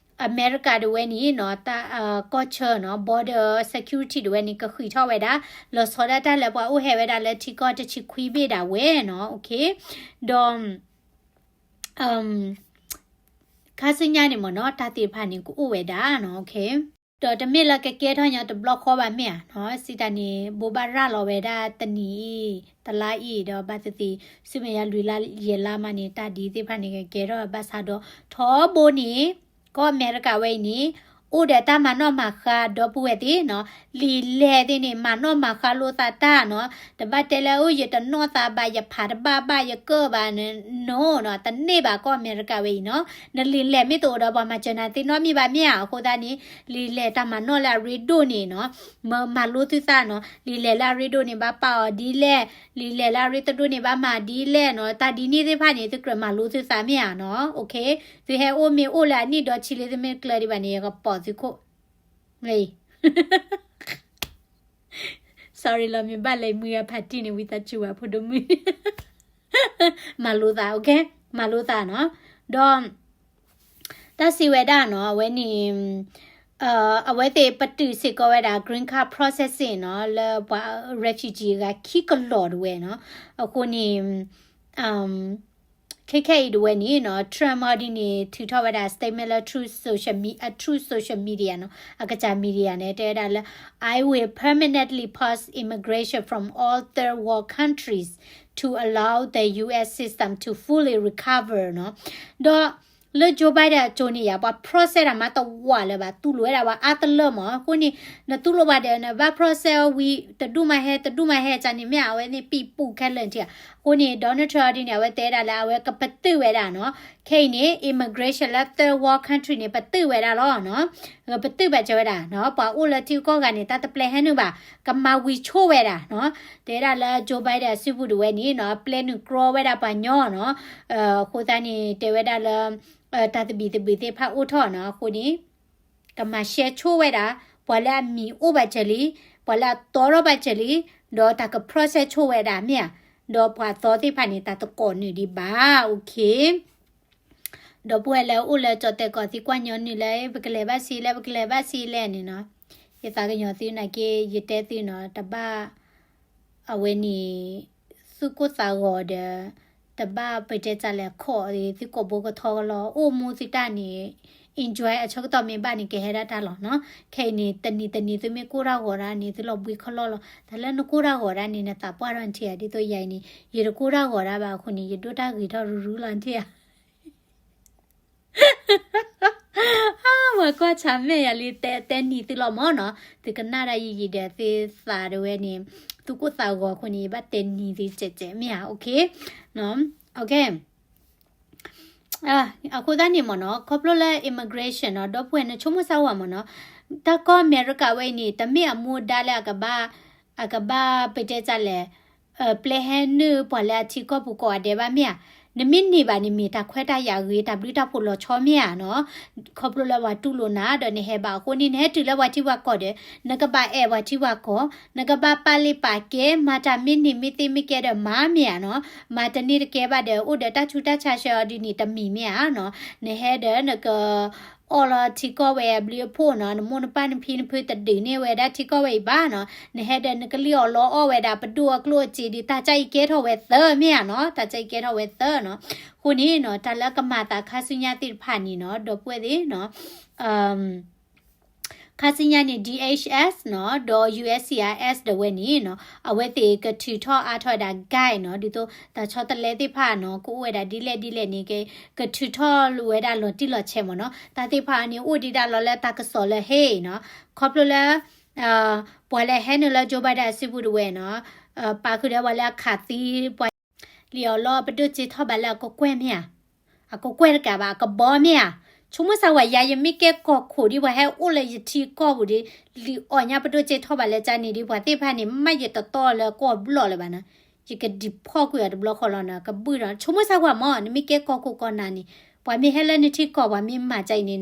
အမဲရကၤဒၣ်ဝဲန့ၣ်နီၤ, တၢ် ကီၢ်ဆၢနီၤ, border security ဒၣ်ဝဲန့ၣ် ကဃံးထီၣ်ဝဲဒၣ် လီၤဆီဒၣ်တၢ်လၢပှၤအိၣ်ဟဲဝဲဒၣ်လၢထံကီၢ်တဆံခွံဘ့ၣ်ဒၣ်ဝဲနီၤ. ဒီး ခါဆူညါန့ၣ်မ့ၢ်နီၤ, တၢ်သ့ၣ်တဖၣ်န့ၣ် ကအိၣ်ဝဲဒၣ်နီၤ. ဒီးတမ့ၢ်လၢကကဲထီၣ်ညီတဘျီဃီဘၣ်မ့ၢ်ဧါနီၤ, စံးတၢ်န့ၣ် ဘိးဘၣ်ရၤလီၤဝဲဒၣ်တနံၤအံၤ တလါအံၤ ဒီးဘၣ်သ့ၣ်သ့ၣ် ဆူမဲာ်ညါလွံၢ်လါယဲၢ်လါမးန့ၣ် တၢ်ဒ်သ့ၣ်တဖၣ်န့ၣ် ကကဲထီၣ်ဘၣ်ဆၣ်ဒီး ထီဘိန့ၣ် ကီၢ်အမဲရကၤဝဲအံၤန့ၣ် အိၣ်ဒီးတၢ်မၤနီၣ်မၤဃါ ဒီပုၢ်ဝဲၢ်သ့ၣ်နီၤ, လံာ်လဲၢ်သ့ၣ်န့ၣ် မၤနီၣ်မၤဃါလိာ်သးတၢ်နီၤ. တဘၣ်တဲလၢ အိၣ် ယတနီၣ်သးဘၣ် ယဖးတဘၣ်ဘၣ် ယကၢၣ်ဘၣ်နီၤ, တန့ၢ်ဘၣ် ကီၢ်အမဲရကၤဝဲအံၤနီၤ. နလံာ်လဲၢ်မ့ၢ်တအိၣ်ဒီး ပှၤမၤစၢၤနၤသ့နီတမံၤဘၣ်မ့ၢ်ဧါ. အဃိသတးန့ၣ် လံာ်လဲၢ်တၢ်မၤနီၣ်လၢအရ့ဒိၣ်န့ၣ်နီၤ, မၤလိသုသးနီၤ. လံာ်လဲၢ်လၢအရ့ဒိၣ်န့ၣ် ဘၣ်ပာ်အီၤဒ်လဲၣ်, လံာ်လဲၢ်လၢအရ့တဒိၣ်န့ၣ် ဘၣ်မၤဒ်လဲၣ်နီၤ. တၢ်ဒ်န့ၣ်သ့ၣ်တဖၣ်န့ၣ် သုကြၢးမၤလိသုသးမ့ၢ်ဧါနီၤ. သုဟဲအိၣ်မ့ၢ်အိၣ်လၢအနံၣ်ဒီဆံလံ သုမ့ၢ်တကျၢၤဒံးဘၣ်န့ၣ် ယကပိာ်သုခိၣ် sorry လီၤ မ့ၢ်ဘၣ်လဲၤမုၢ်ဂၤဖးတံၢ်န့ၣ် ဝံသးစူၤဝဲဖိဒိၣ်မုၣ် မၤလိသး okay, မၤလိသးနီၤ. ဒီး တၢ်စံးဝဲဒၣ်နီၤ, အဝဲန့ၣ် အဝဲသ့ၣ်ပတုာ်စ့ၢ်ကီးဝဲဒၣ် green card processing နီၤ, လၢပှၤ refugee ဂၤခံကလီၢ်ဒၣ်ဝဲနီၤ. အဃိန့ၣ် ခဲခဲအံၤဒၣ်ဝဲန့ၣ်နီၤ, Trump အီၤဒ်န့ၣ် ထုးထီၣ်ဝဲဒၣ် statement လၢ Truth Social me- အ Truth Social Media နီၤ, အကစၢ် media န့ၣ် တဲဝဲဒၣ်လၢ I will permanently pause immigration from all third world countries to allow the U S system to fully recover နီၤ. ဒီးလၢ Joe Biden အစိၤန့ၣ်ယါ ပှၤ process တၢ်မၤတဝးလၢၤဘၣ်, တူၢ်လိာ်ဝဲဒၣ်ပှၤအါတလၢမး. အဃိန့ၣ် နတူၢ်လိာ်ဘၣ်ဒီး နဘၣ် process ဝံၤ တဒူၣ်မးဟဲ တဒူၣ်မးဟဲ ကန့ၣ်မ့ၢ်ဧါ, အဝဲန့ၣ် ပံာ်ပူၤခဲလၢာ်ထံၣ်ဧါ. အဃိန့ၣ် Donald Trump အီၤဒ်န့ၣ် အဝဲတဲဒၣ်လၢ အဝဲကပတုာ်ဝဲဒၣ်နီၤ. ခဲအံၤန့ၣ် immigration လၢ third world country န့ၣ် ပတုာ်ဝဲဒၣ်လီၤနီၤ. ပတုာ်ဘၣ်စၢၤဝဲဒၣ်နီၤ, ပှၤအိၣ်လၢထံကီၢ်ဂၤန့ၣ် တၢ်တပျဲဟဲနုာ်ဘၣ်, ကမၤဝံၤဆိဝဲဒၣ်နီၤ. တဲဒၣ်လၢ Joe Biden အစုပူၤဒၣ်ဝဲန့ၣ်နီၤ, ပျဲနုာ်ကြီဝဲဒၣ်ပှၤညီနီၤ. အဃိသတးန့ၣ် တဲဝဲဒၣ်လၢ တၢ်သဘံၣ်သဘုၣ်သ့ၣ်တဖၣ်အိၣ်ထီၣ်နီၤ. အဃိန့ၣ် ကမၤရှဲဆိဝဲဒၣ် ပှၤလၢအမံၤအိၣ်ဘၣ်စၢၤလံ, ပှၤလၢအတီထီၣ်ဘၣ်စၢၤလံ, ဒီးတၢ်က process ဆိဝဲဒၣ်မ့ၢ်ဧါ, ဒီးပှၤသီသ့ၣ်တဖၣ်န့ၣ် တၢ်တကိးနုာ်ဒံးဘၣ်, okay. ဒီပုၢ်ဝဲၢ်လၢအိၣ်လၢကၠီၣ်တဲာ်ကီၢ်သံကွၢ်ညီနုာ်လၢ ပကလဲၤဘၣ်ဆံးလဲၣ် ပကလဲၤဘၣ်ဆံးလဲၣ်န့ၣ်နီၤ, ယသးကညီၤသုနာ်က့ ယတဲသုနီၤ, တဘၣ် အဝဲန့ၣ် သူၣ်ကိၢ်သးဂီၤဒီး တဘၣ်ပတဲတၢ်လဲၣ် ခိးသုကိာ်ဘိကထီကလီၤ အိၣ်မူသုတၢ်န့ၣ် enjoy အဆၢကတီၢ်မ့ၢ်ဘၣ်န့ၣ် ကဟဲဒၣ်တၢ်လီၤနီၤ. ခဲအံၤန့ၣ် တနံၤတနံၤသုမ့ၢ်ကိၢ်တၢ်ဂီၤတၢ်န့ၣ် သုလီၤဘှံးခီလီၢ်လီၤ. တၢ်လၢနကိၢ်တၢ်ဂီၤတၢ်န့ၣ် နသးပှၢ်ထီၣ်ထံၣ်ဧါ, ဒ်သိးယၤအံၤန့ၣ် ယတကိၢ်တၢ်ဂီၤတၢ်ဘၣ်အဃိန့ၣ် ယဒိၣ်တၢ်ဂ့ၤထီၣ်ရူၤရူၤလီၤထံၣ်ဧါ. ဝဲကွၢ်ဆါမဲာ်ယၤလံ တဲတဲနံၤသုလီၤမၢ်နီၤ, သုကနၣ်တၢ်ယံာ်ယံာ်ဒီးသုသးဒၣ်ဝဲန့ၣ် သူၣ်ကိၢ်သးဂီၤအဃိန့ၣ် ယဘၣ်တဲနံၤသုကဲးကဲးမ့ၢ်ဧါ, okay. အဃိသတးန့ၣ်မၢ်နီၤ ခီဖျိလၢ immigration နီၤ ဒီပုၢ်ဝဲၢ်နဆိကမိၣ်စၢ်ဝဲမၢ်နီၤ, တၢ်ကီၢ်အမဲရကၤဝဲအံၤန့ၣ် တမ့ၢ်အမူဒါလၢအကဘၣ် အကဘၣ်ပတဲတၢ်လဲၣ် ပျဲဟဲနုာ်ပှၤလၢအထံကီၢ်ပူၤကိးဂၤဒဲးဘၣ်မ့ၢ်ဧါ. နမ့ၢ်န့ၢ်ဘၣ်န့ၣ်မ့ၢ်တၢ်ခွဲးတၢ်ယာ်ဂ့ၤ တၢ်ဘျုးတၢ်ဖှိၣ်လီၤဆီမ့ၢ်ဧါနီၤ. ခီဖျိလၢပှၤတူၢ်လိာ်နၤဒီးနဟဲဘၣ်အဃိန့ၣ် နဟဲတုၤလၢပှၤထံပှၤကီၢ်ဒီး နကဘၣ်အဲၣ်ပှၤထံပှၤကီၢ်, နကဘၣ်ပာ်လုၢ်ပာ်ကဲ မၤတၢ်မ့ၢ်န့ၢ်မ့ၢ်သ့မ့ၢ်ကဲဒီးမၤမ့ၢ်ဧါနီၤ. မၤတန့ၢ်တကဲဘၣ်ဒီး အိၣ်ဒီးတၢ်ဆူးတၢ်ဆါဆှၢအီၤဒ်န့ၣ်တမံၤမ့ၢ်ဧါနီၤ. နဟဲဒီးနက အီၣ်လီၤထံကီၢ်ဝဲအဘျုးအဖှိၣ်နီၤ, နမိၢ်နပၢ်နဖံနဖုတဒုးန့ၢ်ဝဲဒၣ်ထံကီၢ်ဝဲအံၤဘၣ်နီၤ, နဟဲဒီးနကလံၣ်အီၣ်လီအီၣ်ဝဲဒၣ်ပဒိၣ်အကျိၣ်အစ့ဒီး တၢ်ကအံၤကဲထီၣ်ဝဲသၢမ့ၢ်ဧါနီၤ, တၢ်ကအံၤကဲထီၣ်ဝဲသၢနီၤ. အဃိန့ၣ်နီၤ တၢ်လၢကမၤသးခါဆူညါသ့ၣ်တဖၣ်န့ၣ်နီၤ ဒီပုၢ်ဝဲၢ်သ့ၣ်နီၤ ခါဆူညါန့ၣ် D H S နီၤ ဒီး U S C I S ဒၣ်ဝဲန့ၣ်နီၤ အဝဲသ့ၣ်ကထုးထီၣ်အါထီၣ်ဝဲဒၣ် guide နီၤ ဒ်သိးတၢ်ဆီတလဲသ့ၣ်တဖၣ်နီၤ ကအိၣ်ဝဲဒၣ်ဒ်လဲၣ်ဒ်လဲၣ်န့ၣ် ကထုးထီၣ်ဝဲဒၣ်လီၤတံၢ်လီၤဆဲးမ့ၢ်နီၤ. တၢ်သ့ၣ်တဖၣ်န့ၣ် အိၣ်ဒံးဒၣ်လီၤလၢတၢ်ကစီၣ်လၢဟ့ၣ်နီၤ ခီဖျိလၢ ပှၤလၢဟဲနုာ်လၢ Joe Biden အစုပူၤဒၣ်ဝဲနီၤ ပာ်ဃုာ်ဒီးပှၤလၢအခးသံ ပှၤ လံာ်အီၤလီၤ ပဒိၣ်စ့ထီၣ်ဘၣ်လၢအကကွဲၢ်မ့ၢ်ဧါ, အကကွဲၢ်တကးဘၣ် အကဘီမ့ၢ်ဧါ, ဆိကမိၣ်စၢ်ဝဲယၤ ယမ့ၢ်ကဲကီၢ်ခိၣ်ဒ်ပှၤဟဲအိၣ်လၢယထံကီၢ်ပူၤဒီး လံာ်အီၤညါပဒိၣ်စ့ထီၣ်ဘၣ်လၢကန့ၣ်ဒီး ပှၤသ့ၣ်တဖၣ်န့ၣ် မ့ၢ်ယတတီလၢကီၢ်ဘျီၣ်လၢၤဘၣ်နီၤ, ယကဒံးဖီၣ်ကွံာ်အီၤတဘျီဃီလီၤနီၤ, ကဘုၣ်ဒီး ဆိကမိၣ်စၢ်ဝဲမ့ၢ် နမ့ၢ်ကဲကီၢ်ခိၣ်ကီၢ်နၢ်န့ၣ် ပှၤမ့ၢ်ဟဲလၢနထံကီၢ် ပှၤမ့ၢ်မၤကၢအံၤန့ၣ်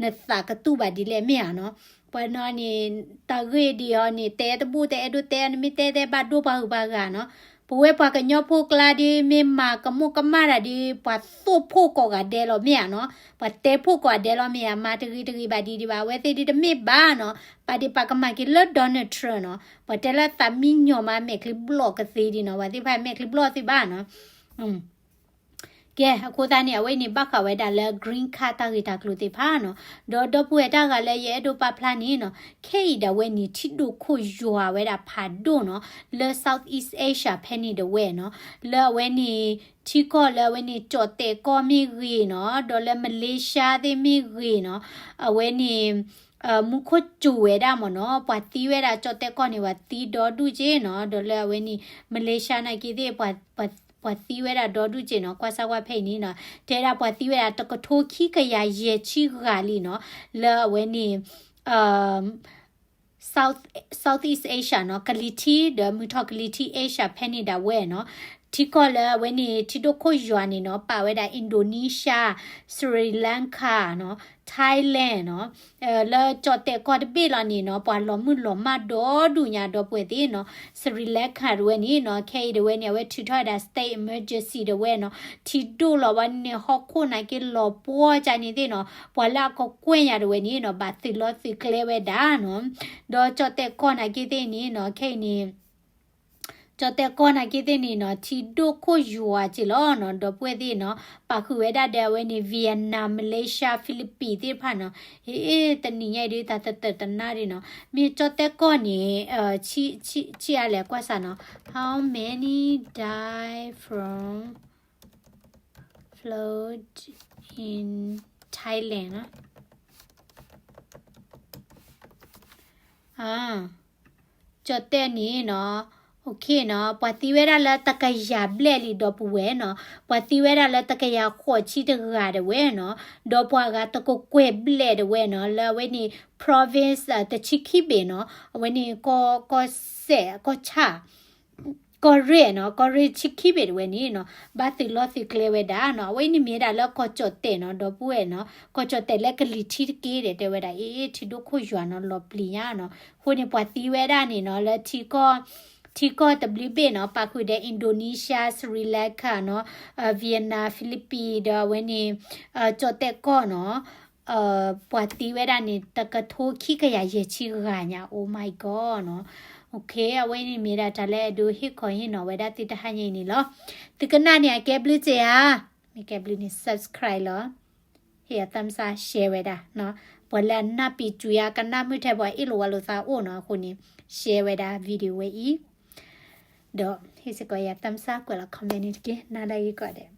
နသးကတူၢ်ဘၣ်ဒ်လဲၣ်မ့ၢ်ဧါနီၤ, ပှၤနီၤန့ၣ် တၢ်ဂ့ၢ်ဒ်အံၤန့ၣ် တဲတဘူၣ် တအဲၣ်ဒိးတဲ နမ့ၢ်တဲတဲဘၣ်ဒိပှၤဂုၤပှၤဂၤနီၤ, ပဝဲပှၤကညီဖိကျါဒီး မ့ၢ်မၤကမူၣ်ကမၣ်တၢ်ဒီး ပှၤသိၣ်ဖှိၣ်ကိးဂၤဒဲးလီၤမ့ၢ်ဧါနီၤ, ပှၤတဲဖှိၣ်ကိးဂၤဒဲးလီၤမ့ၢ်ဧါ, မၤတဂ့ၤတဂ့ၤဘၣ်ဒ်ဒံးဘၣ်, အဝဲသ့ၣ်ဒ်တမ့ၢ်ဘၣ်နီၤ, ပာ်ဒံးပာ်ကမၣ်က့ၤလၢ Donald Trump နီၤ, ပှၤတဲလၢသးမံညီၤမး မဲာ်ချံဘျီၣ်ကသ့ဒံးနီၤ, ပှၤသ့ၣ်တဖၣ်မဲာ်ချံဘျီၣ်သ့ဘၣ်နီၤ ကဲ အဃိသတးန့ၣ် အဝဲန့ၣ်ဘၣ်ဃးဝဲဒၣ်လၢ green card တၢ်ဂ့ၢ်တၢ်ကျိၤသ့ၣ်တဖၣ်နီၤ, ဒီးဒီပုၢ်ဝဲၢ်တၢ်ဂၤလၢယအဲၣ်ဒိးပာ်ဖျါန့ၣ်နီၤ, ခဲအံၤဒၣ်ဝဲန့ၣ် ထံဒိၣ်ခိၣ်ယွၤဝဲဒၣ်ဖးဒိၣ်နီၤ, လၢ Southeast Asia ဖဲန့ၣ်ဒၣ်ဝဲနီၤ, လၢအဝဲန့ၣ် ထံကီၢ်လၢအဝဲန့ၣ် ကၠီၣ်တဲာ်ကီၢ်မ့ၢ်ဂ့ၤနီၤ, ဒီးလၢ Malaysia သ့ၣ်မ့ၢ်ဂ့ၤနီၤ, အဝဲန့ၣ် မူခိၣ်စူၤဝဲဒၣ်မ့ၢ်နီၤ, ပှၤသံဝဲဒၣ်ကၠီၣ်တဲာ်ကီၢ်န့ၣ် ပှၤသံဒီဒူၣ်က့နီၤ, ဒီးလၢအဝဲန့ၣ် Malaysia နာ်က့သ့ၣ် ပှၤသံဝဲဒၣ်ဒီဒူၣ်က့နီၤ, ကွၢ်စၢ်ကွၢ်ဖဲအံၤန့ၣ်နီၤ, တဲဒၣ်ပှၤသံဝဲဒၣ်တကထိခံကယၤယဲၢ်ဆံဂၤလံနီၤ, လၢအဝဲန့ၣ် South Southeast Asia နီၤ, ကလံၤထံး ဒီးမုၢ်ထီၣ်ကလံၤထံး Asia ဖဲန့ၣ်ဒၣ်ဝဲနီၤ, ထံကီၢ်လၢအဝဲန့ၣ် ထံဒိၣ်ခိၣ်ယွၤန့ၣ်နီၤ, ပာ်ဝဲဒၣ် Indonesia, Sri Lanka နီၤ, Thailand နီၤ, လၢကၠီၣ်တဲာ်ကီၢ်တဘ့ၣ်လီၤန့ၣ်နီၤ, ပှၤလီၤမုၢ်လီၤမၢ်ဒီဒူၣ်ညါဒီပုၢ်ဝဲၢ်သ့ၣ်နီၤ, Sri Lanka တဝဲန့ၣ်နီၤ, ခဲအံၤတဝဲန့ၣ် အဝဲထုးထီၣ်ဝဲဒၣ် state emergency တဝဲနီၤ, ထံဒိၣ်လီၤဘၣ်န့ၣ် ဟီၣ်ခိၣ်နာ်က့လီၤပှီၢ်ကန့ၣ်သ့ၣ်နီၤ, ပှၤလၢအကကွဲၢ်ညါတဝဲန့ၣ်နီၤ, ဘၣ်သုးလီၤသုးကျဲဝဲဒၣ်နီၤ, ဒီးကၠီၣ်တဲာ်ကီၢ်နာ်က့သ့ၣ်န့ၣ်နီၤ, ခဲအံၤန့ၣ် ကၠီၣ်တဲာ်ကီၢ်နာ်က့သ့ၣ်န့ၣ်နီၤ, ထံဒိၣ်ခိၣ်ယွၤက့လီၤနီၤ, ဒီပုၢ်ဝဲၢ်သ့ၣ်နီၤ, ပာ်ဃုာ်ဝဲဒၣ်ဒီးအဝဲန့ၣ် Vietnam, Malaysia, Philippines သ့ၣ်တဖၣ်နီၤ, ဟ့ၣ် တနံၤညါအံၤဒုး တၢ်တတၢၢ်တနါဒ်နီၤ, မ့ၢ်ကၠီၣ်တဲာ်ကီၢ်န့ၣ် ဆံးအါလဲၣ်ကွၢ်စၢ်နီၤ, how many die from flood in Thailand နီၤ ကၠီၣ်တဲာ်န့ၣ်နီၤ, နီၤ, ပှၤသံဝဲဒၣ်လၢတကယၤဘျဲၣ်လံဒီပုၢ်ဝဲၢ်နီၤ, ပှၤသံဝဲဒၣ်လၢတကယၤဃိးဆံတဂၤတဝဲနီၤ, ဒီးပှၤဂၤတကကွဲၢ်ဘျဲၣ်တဝဲနီၤ, လၢအဝဲန့ၣ် province တဆံခံဘ့ၣ်နီၤ, အဝဲန့ၣ် ကီၢ်စဲၣ် ကီၢ်ဆၣ် ကီၢ်ရ့ၣ်နီၤ, ကီၢ်ရ့ၣ်ဆံခံဘ့ၣ်တဝဲန့ၣ်နီၤ, ဘၣ်သုးလီၢ်သုးကျဲဝဲဒၣ်နီၤ, အဝဲန့ၣ်မ့ၢ်ဒၣ်လၢကီၢ်ကၠီၣ်တဲာ်နီၤ, ဒီပုၢ်ဝဲၢ်နီၤ, ကီၢ်ကၠီၣ်တဲာ်လၢကလံၤထံးတက့ၢ်ဒီး တဲဝဲဒၣ် အ့ ထံဒိၣ်ခိၣ်ယွၤနီၤ, လီၤပျံၤညါနီၤ, အဃိန့ၣ် ပှၤသံဝဲဒၣ်န့ၣ်နီၤ, လၢထံကီၢ် ထံကီၢ်တဘျုးဘ့ၣ်နီၤ, ပာ်ဃုာ်ဒီး Indonesia, Sri Lanka နီၤ, Vietnam, Philippines ဒီးအဝဲန့ၣ် ကၠီၣ်တဲာ်ကီၢ်နီၤ ပှၤသံဝဲဒၣ်န့ၣ် တကထိခံကယၤယဲၢ်ဆံဂၤညါ, oh my god နီၤ, အဝဲန့ၣ်မ့ၢ်ဒၣ်တၢ်လၢအဲၣ်ဒိးဟ့ၣ်ခီဟ့ၣ်နီၤဝဲဒၣ်သုတဟါညါအံၤန့ၣ်လီၤ, သုကနၣ်န့ၣ် အကဲဘျုးစ့ၢ်ဧါ, မ့ၢ်ကဲဘျုးန့ၣ် subscribe လီၤ, ဟ့ၣ်အ thumbs up, share ဝဲဒၣ်နီၤ, ပှၤလၢအနၢ်ပံာ်စူၤယါ ကနၣ်မုၢ်ထဲပှၤအ့ၣ်လိာ်ဝါလိာ်သးအိၣ်နီၤ, အဃိန့ၣ် share ဝဲဒၣ် video ဝဲအံၤ ဒီးဟ့ၣ်စ့ၢ်ကီးယၤ thumbs up ကွဲးလီၤ comment န့ၣ်တက့ၢ်, နၤဒါဂ့ၤကိးဂၤဒဲး.